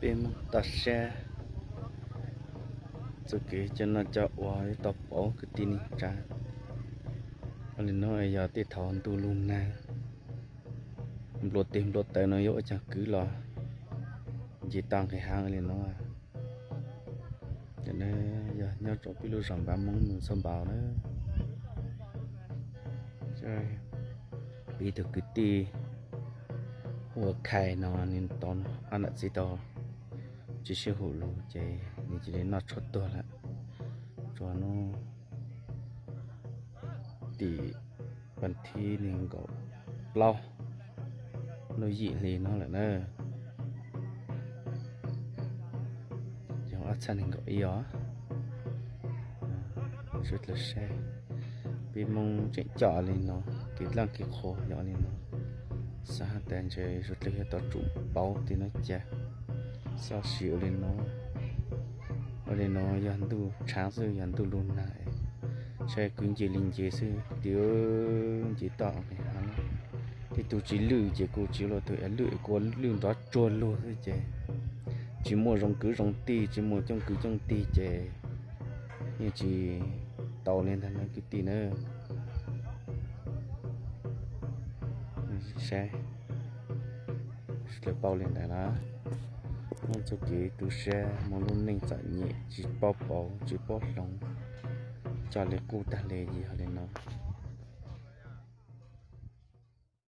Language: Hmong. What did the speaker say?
Peb Hmoob toj siab, txoj kev coj noj coj ua yuav tau pauv kwv tij neej tsa. Ua li no yog tej thaum ntuj lug nag, nplua teg nplua taw no yuav ua caag kwv los nce toj nqis haav li no. Yog nyob rau peb lub zos Npav Moob mus txog Npav na, peb tug kwv tij hu ua Khais no, nws tau ob nam txiv tau tsis sib hum lug ces nws cia li noj tshuaj tuag lawm. Tsuas nub tim vas thib nees nkaum plaub lub yim hli no lawm na. Yog ob txhiab nees nkaum ib os. Suav dlawg saib, peb Hmoob tseem coj li no, kev dlej kev qhua yog li no. Xav has tas ntshe suav dlawg yuav tau tsum pauv tej no cas, xav siv ua li no. Ua li no yog ntuj tshaav xwb, yog ntuj lug nag, saib kwv nce li nce xwb, kwv tij, nce toj nqis haav. Tej tug tsis lwj ces kuj tsis ua luaj, tus lwj kuj lwj nrov tsuag lug xwb ces tsis muaj zoo kwv zoo tij, tsis muaj coob kwv coob tij ces yeej tsis tau li ntag na kwv tij na. Saib, suav dlawg pauj li ntawd lawm, muab txoj kev tu siab, muab lub neej txom nyem tsis paub pauv tsis paub hloov, coj li qub tag li yog li no.